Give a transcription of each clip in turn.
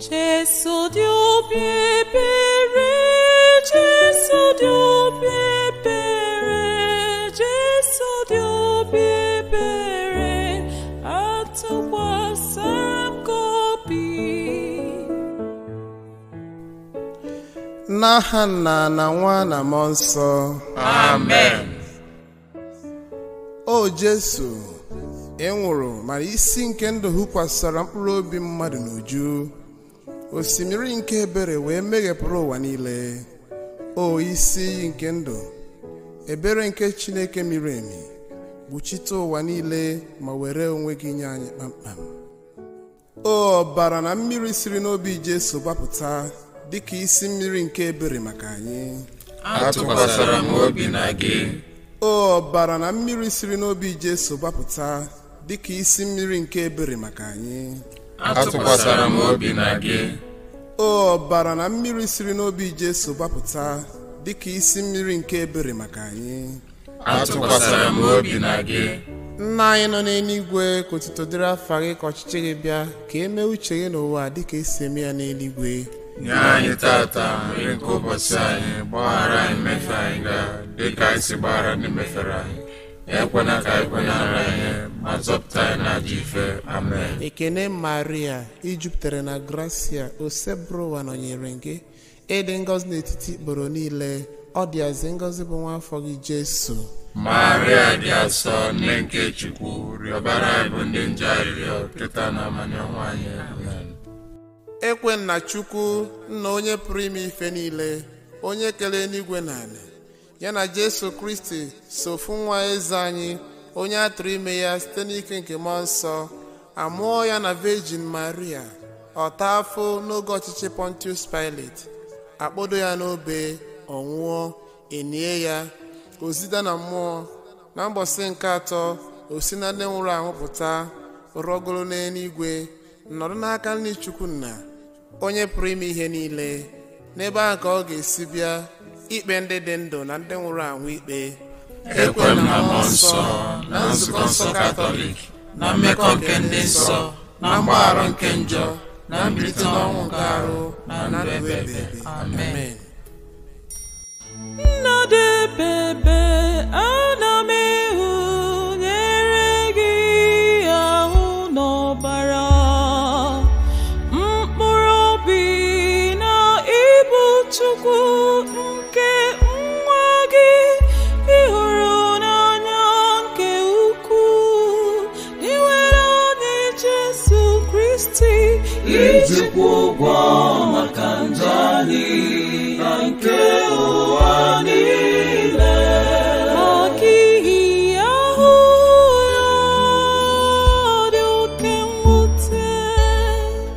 Jesu dị obi ebere, Jesu dị obi ebere, Jesu dị obi ebere, atụkwasara m gị obi. N'aha Nna na Nwa na Mmụọ Nsọ. Amen. O Jesu, ị nwụrụ mana isi nke ndụ hụkwasara mkpụrụ obi mmadụ n'uju. Osimiri nke ebere wee meghepụrụ ụwa niile. O isi iyi nke ndụ, ebere nke Chineke miri emi, kpuchite ụwa niile ma were onwe gị nye anyị kpamkpam. O ọbara na mmiri siri n'obi Jesu gbapụta dịka isi mmiri nke ebere maka anyị. Atụkwasara m obi na gị. O ọbara na mmiri siri n'obi Jesu gbapụta dịka isi mmiri nke ebere maka anyị. Atụkwasara m obi na gị. O ọbara na mmiri siri n'obi Jesu gbapụta dịka isi mmiri nke ebere maka anyị. Atụkwasara m obi na gị. Nna anyị nọ n'eluigwe, ka otuto dịrị afa gị, ka ọchịchị gị bịa, ka e mee uche gị n'ụwa dịka esi eme ya n'eluigwe. Nye anyị tata nri nke ụbọchị anyị, gbaghara anyị mmefe anyị ga dịka anyị si gbaghara ndị mefere anyị. Ekwena ka anyị kwenara anyị, ma zọpụta anyị n'ajọ ife. Amen. Ekene Maria, i jupụtara na grasia, Osebụrụwa nọnyere gị. Ịdị ngọzi n'etiti ikporo niile, ọ dịazị ngọzi bụ nwa afọ gị Jesu. Maria dị asọ, nne nke Chukwu, rịọbara anyị bụ ndị njọ arịrịọ, kịta na amanya ọnwa anyị. Amen. Ekwe na Chukwu nna onye pụrụ ime ife niile, onye kere eluigwe na ala, ya na Jesu Kristi sofu nwa eze anyị, onye a tụrụ ime ya site n'ike nke mmụọ nsọ, amụọ ya na Virgin Maria, ọ taa afụ n'oge ọchịchị Pontius Pilate, akpọdo ya n'obe, ọ nwụọ, enie ya, o zida na mmụọ, na mbọsị nke atọ o si na ndị nwụrụ anwụ pụta, rọgoro n'eluigwe, nọdụ n'aka nri Chukwu nna, onye pụrụ ime ihe niile. N'ebe ahụ ka ọ ga-esi bịa ikpe ndị dị ndụ na ndị nwụrụ anwụ ikpe. Ekwe m na Mmụọ Nsọ, na nzukọ nsọ Katọlik, na mmekọ nke ndị nsọ, na mgbaghara nke njọ, na mbilite n'ọnwụ nke arụ, na ndụ ebighị ebi. Amen. Nna dị ebebe, ana m ehunyere gị ahụ n'ọbara, mkpụrụ obi na ịbụ Chukwu nke nwa gị ị hụrụ n'anya nke ukwuu, n'iwere anyị Jesu Kristi, ijikwa ụgwọ maka njọ anyị na nke ụwa niile. Maka ihi ahụhụ ya dị oke mwute,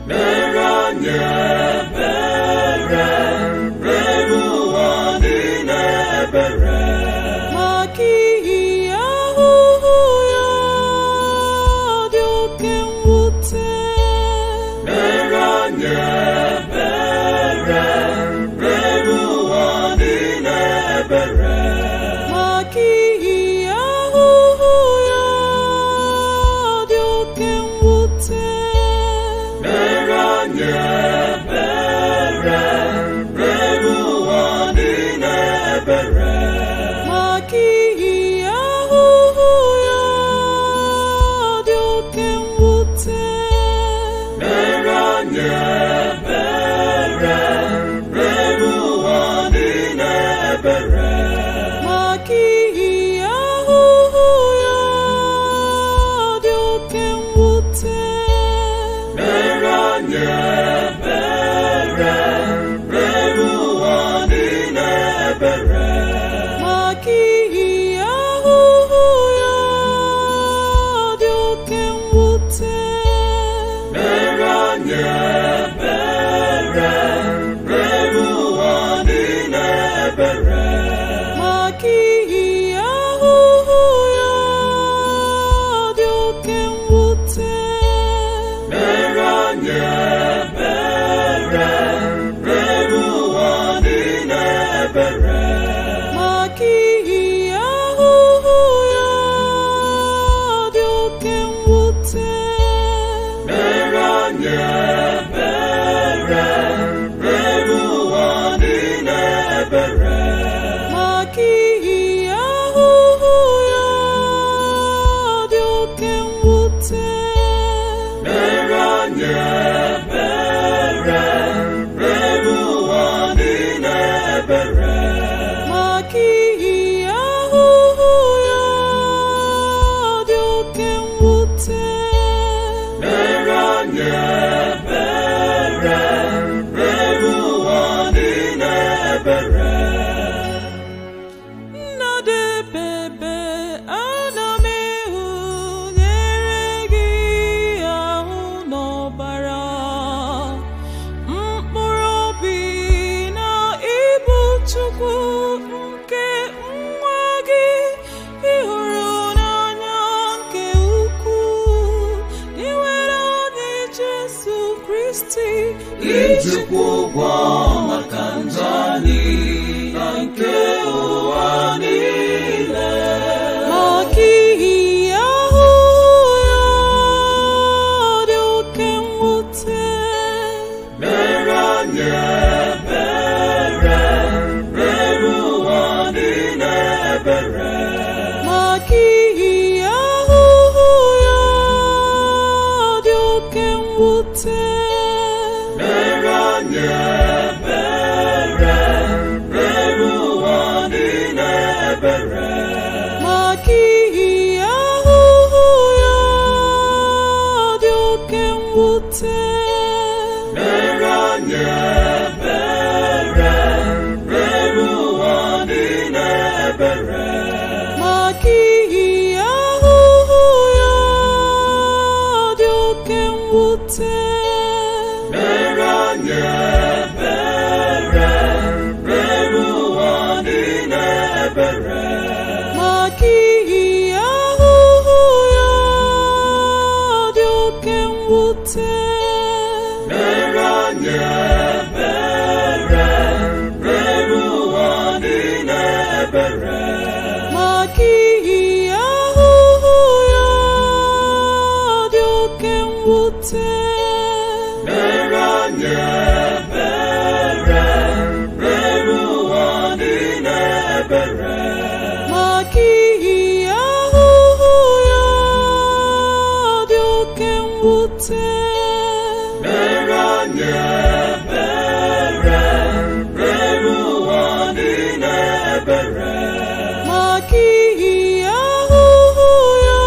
Mere anyị ebere, mere ụwa niile ebere. Maka ihi ahụhụ ya dị oke mwute, Mere anyị ebere, mere ụwa niile ebere. Maka ihi ahụhụ ya dị oke mwute, Mere anyị ebere, mere ụwa niile ebere. Maka ihi ahụhụ ya dị oke mwute, Mere anyị ebere, mere ụwa niile ebere. Maka ihi ahụhụ ya dị oke mwute, Mere anyị ebere, mere ụwa niile ebere. Maka ihi ahụhụ ya dị oke mwute, Mere anyị ebere, mere ụwa niile ebere. Maka ihi ahụhụ ya dị oke mwute, Mere anyị ebere, mere ụwa niile ebere. Maka ihi ahụhụ ya dị oke mwute, Mere anyị ebere. mwute. Mere anyị ebere, mere ụwa niile ebere. Maka ihi ahụhụ ya dị oke mwute. Mere anyị ebere, mere ụwa niile ebere. Nnadebebe, ana m ehunyere gị ahụ n'ọbara, mkpụrụ obi na ịbụ Chukwu nke nwa gị ị hụrụ n'anya nke ukwuu, inwere anyị Jesu Kristi, Ijikwa ụgwọ maka njọ anyị na nke ụwa niile. Maka ihi ahụhụ ya dị oke mwute. Mere anyị ebere, mere ụwa niile ebere. Maka ihi ahụhụ ya dị oke mwute. Mere anyị ebere, mere ụwa niile ebere. Maka ihi ahụhụ ya dị oke mwute. Mere anyị ebere, mere ụwa niile ebere. Maka ihi ahụhụ ya dị oke mwute. Mere anyị ebere, mere ụwa niile ebere. Maka ihi ahụhụ ya dị oke mwute. Mere anyị ebere, mere ụwa niile ebere. Maka ihi ahụhụ ya dị oke mwute. Mere anyị ebere, mere ụwa niile ebere. Maka ihi ahụhụ ya dị oke mwute. Mere anyị ebere, mere ụwa niile ebere. Maka ihi ahụhụ ya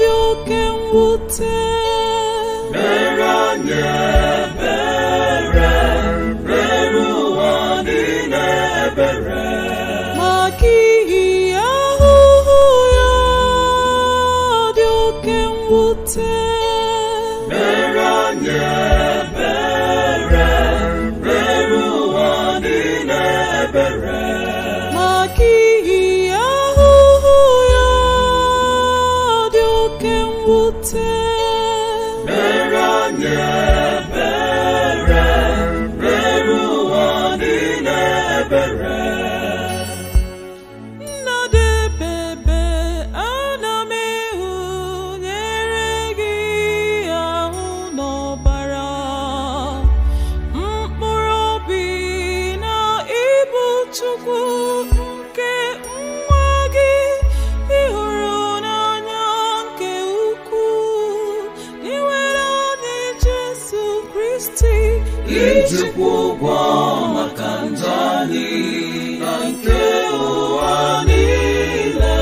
dị oke mwute. Mere anyị ebere, mere ụwa niile ebere. Maka ihi ahụhụ ya dị oke mwute. Mere anyị ebere, mere ụwa niile ebere. Maka ihi ahụhụ ya dị oke mwute. Mere anyị ebere, mere ụwa niile ebere. Nnadebebe, ana m ehunyere gị ahụ n'ọbara, mkpụrụ obi na ịbụ Chukwu nke nwa gị ị hụrụ n'anya nke ukwuu, inwere anyị Jesu Kristi, Ijikwa ụgwọ maka njọ anyị na nke ụwa niile.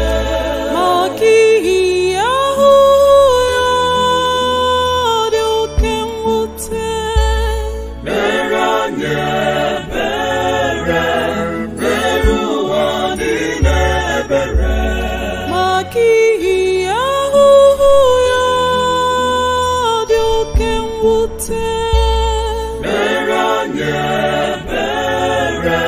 Maka ihi ahụhụ ya dị oke mwute. Mere anyị ebere, mere ụwa niile ebere. Maka ihi ahụhụ ya dị oke mwute. Mere anyị ebere,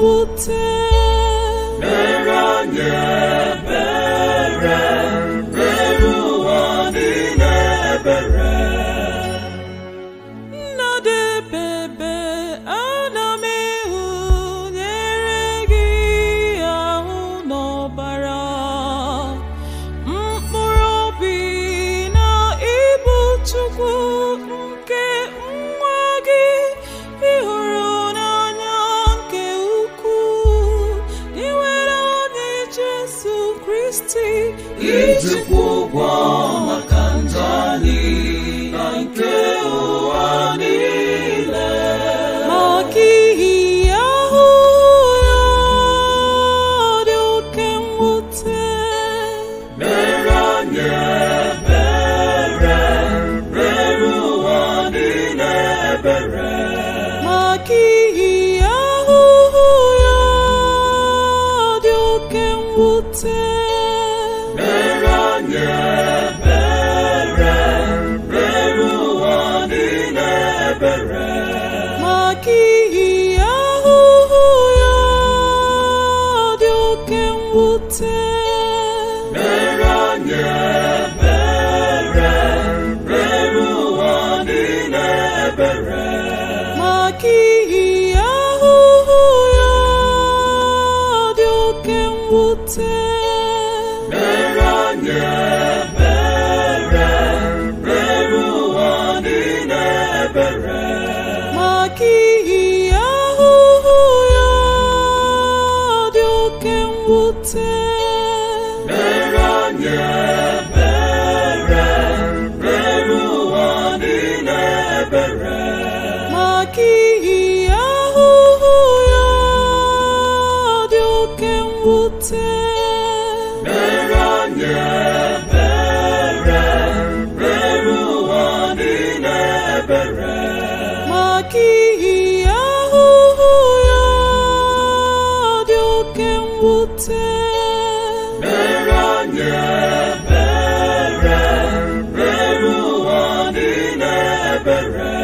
mwute. Mere anyị ebere, mere ụwa niile ebere. Nna dị ebebe, ana m ehunyere gị ahụ n'ọbara, mkpụrụ obi na ịbụ Chukwu nke nwa gị ị hụrụ n'anya nke ukwuu, iwere anyị Jesu Kristi Iji kwụ ụgwọ maka njọ anyị na nke ụwa niile. Maka ihi ahụhụ ya dị oke mwute. Mere anyị ebere, mere ụwa niile ebere. Maka ihi ahụhụ ya dị oke mwute. Mere anyị ebere, mere ụwa niile ebere. Maka ihi ahụhụ ya dị oke mwute. Mere anyị ebere, mere ụwa niile ebere. Maka ihi ahụhụ ya dị oke mwute. Mere anyị ebere, mere ụwa niile ebere. Maka ihi ahụhụ ya dị oke mwute. Mere anyị ebere, mere ụwa niile ebere. Maka ihi ahụhụ ya dị oke mwute. Mere anyị ebere, mere ụwa niile ebere. Maka ihi ahụhụ ya dị oke mwute. Mere anyị ebere, mere ụwa niile ebere.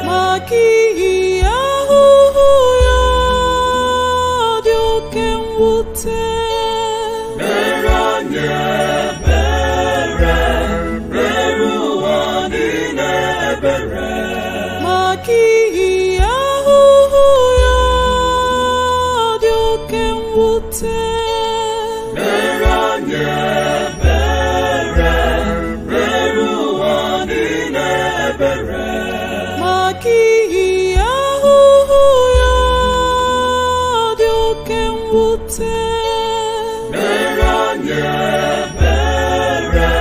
Maka ihi ahụhụ ya dị oke mwute. Mere anyị ebere, mere ụwa niile ebere. Maka ihi ahụhụ ya dị oke mwute. Mere anyị ebere, mere ụwa niile ebere. Maka ihi ahụhụ ya dị oke mwute. Mere anyị ebere,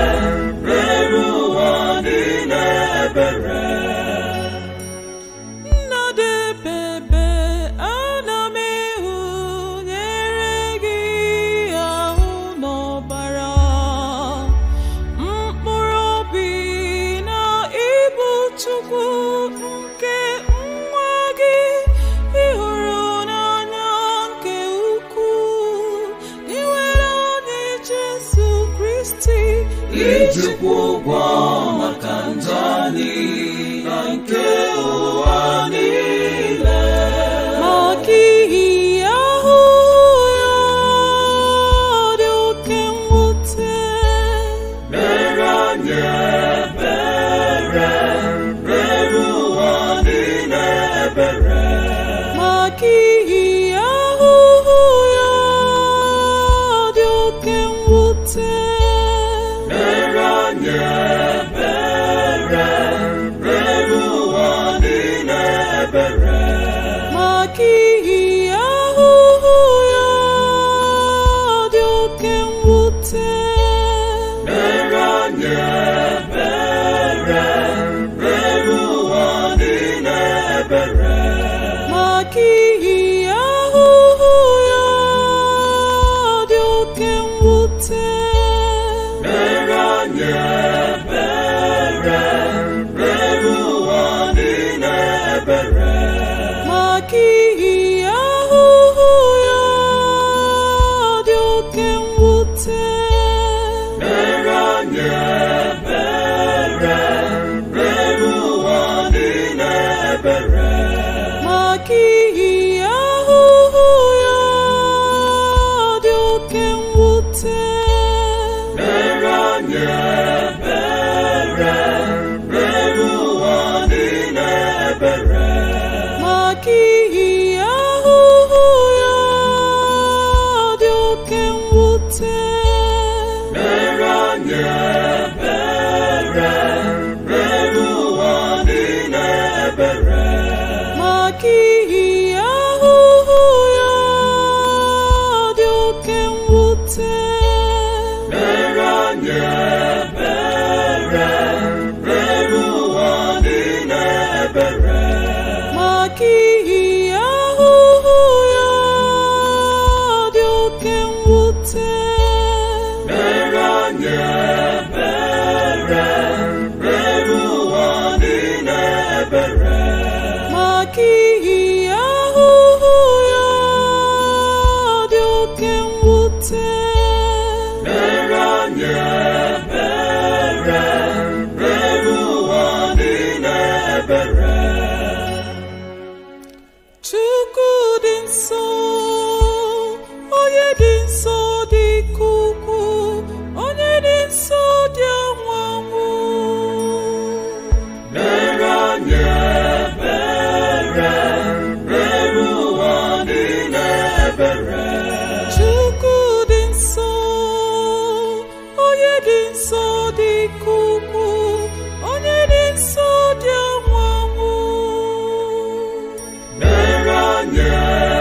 mere ụwa niile ebere. Nna dị ebebe, ana m ehunyere gị ahụ n'ọbara, mkpụrụ obi na ịbụ Chukwu nke nwa gị ị hụrụ n'anya nke ukwuu, iwere anyị Jesu Kristi Iji kwụ ụgwọ maka njọ anyị na nke ụwa niile. Maka ihi ahụhụ ya dị oke mwute. Mere anyị ebere, mere ụwa niile ebere. Maka ihi ahụhụ ya dị oke mwute. Mere anyị ebere, mere ụwa niile ebere. Maka ihi ahụhụ ya dị oke mwute. Mere anyị ebere, mere ụwa niile ebere. Maka ihi ahụhụ ya dị oke mwute. Mere anyị ebere, mere ụwa niile ebere. Maka ihi ahụhụ ya dị oke mwute. Mere anyị ebere, mere ụwa niile ebere. Maka ihi ahụhụ ya mwute. Mere anyị ebere, mere ụwa niile ebere. Maka ihi ahụhụ ya dị oke mwute. Mere anyị ebere, mere ụwa niile ebere. Maka ihi ahụhụ ya dị oke mwute. Mere anyị ebere, mere ụwa niile ebere. Maka ihi ahụhụ ya dị oke mwute. Mere anyị ebere, mere ụwa niile ebere. Chukwu dị nsọ, onye dị nsọ dị ka ukwu, onye dị nsọ dị anwụ anwụ. Mere anyị ebere, mere ụwa niile ebere. Chukwu dị nsọ, onye dị nsọ dị ka ukwu, onye dị nsọ dị anwụ anwụ. Mere anyị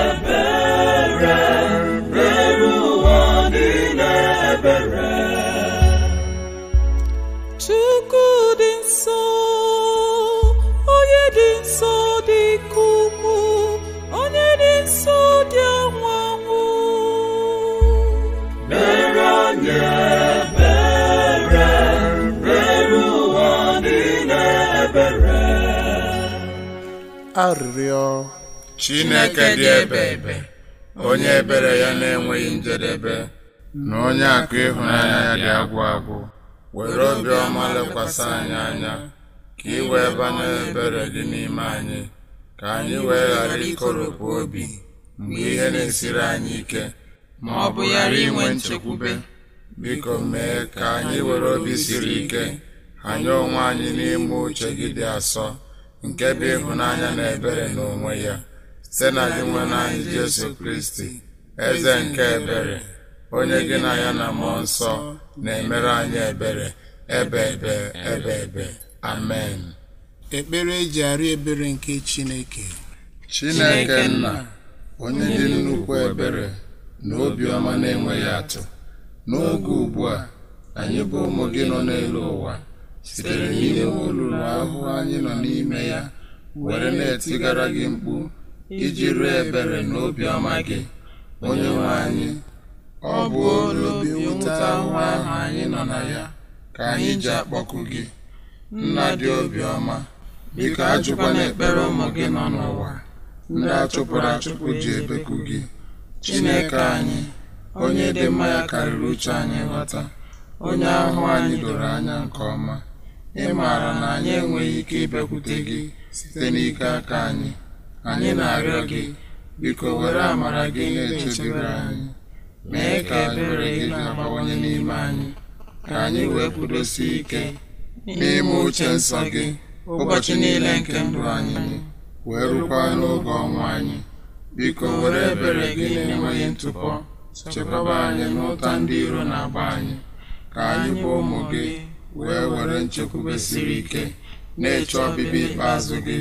ebere, mere ụwa niile ebere. Chukwu dị nsọ, onye dị nsọ dị ka ukwu, onye dị nsọ dị anwụ anwụ. Mere anyị ebere, mere ụwa niile ebere. Arịrịọ. Chineke dị ebebe, onye ebere ya na-enweghị njedebe, na onye akụ ịhụnanya ya dị agwụ agwụ, were obiọma lekwasị anyị anya, ka ị wee banye ebere gị n'ime anyị, ka anyị wee ghara ikoropụ obi mgbe ihe na-esiri anyị ike, ma ọ bụ ghara inwe nchekwube. Biko mee ka anyị were obi siri ike hanye onwe anyị n'ime uche gị dị asọ, nke bụ ịhụnanya na ebere n'onwe ya, site na gị nwe anyị Jesu Kristi, eze nke ebere, onye gị na ya na mmụọ nsọ na-emere anyị ebere ebe ebe ebe ebe. Amen. Ekpere eji arịọ ebere nke Chineke. Chineke nna, onye dị nnukwu ebere na obiọma na-enweghị atụ, n'oge ugbu a anyị bụ ụmụ gị nọ n'elu ụwa, sitere n'ime olulu ahụhụ anyị nọ n'ime ya were na-etigara gị mkpu iji rịọ ebere na obiọma gị. Onye nwe anyị, ọ bụ olu obi mwute ahụhụ ahụ anyị nọ na ya ka anyị ji akpọku gị. Nna dị obiọma, biko ajụkwana ekpere ụmụ gị nọ n'ụwa, ndị a chụpụrụ achụpụ ji ebeku gị. Chineke anyị, onye dị mma ya karịrị uche anyị nghọta, onye ahụ anyị doro anya nke ọma, ị maara na anyị enweghị ike ịbịakwute gị site n'ike aka anyị. Anyị na-arịọ gị, biko were amara gị na-echebere anyị, mee ka ebere gị na-abawanye n'ime anyị, ka anyị wee kwudosie ike n'ime uche nsọ gị ụbọchị niile nke ndụ anyị, wee rukwa n'oge ọnwụ anyị. Biko were ebere gị na-enweghị ntụpọ chekwaba anyị n'ụta ndị iro na-agba anyị, ka anyị bụ ụmụ gị wee were nchekwube siri ike na-eche ọbịbịa ikpeazụ gị,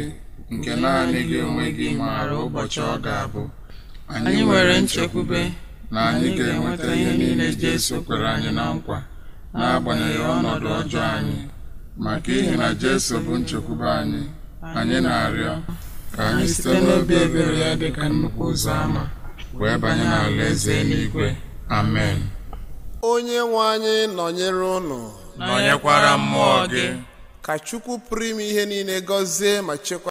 nke naanị gị onwe gị maara ụbọchị ọ ga-abụ. Anyị nwere nchekwube na anyị ga-enweta ihe niile Jesu kwere anyị na nkwa, n'agbanyeghị ọnọdụ ọjọọ anyị. Maka ihi na Jesu bụ nchekwube anyị, anyị na-arịọ ka anyị site n'obi ebere ya dị ka nnukwu ụzọ àmà wee banye n'alaeze eluigwe. Amen. Onye nwe anyị nọnyere unu. Nọnyekwara mmụọ gị. Ka Chukwu pụrụ ime ihe niile gọzie ma chekwa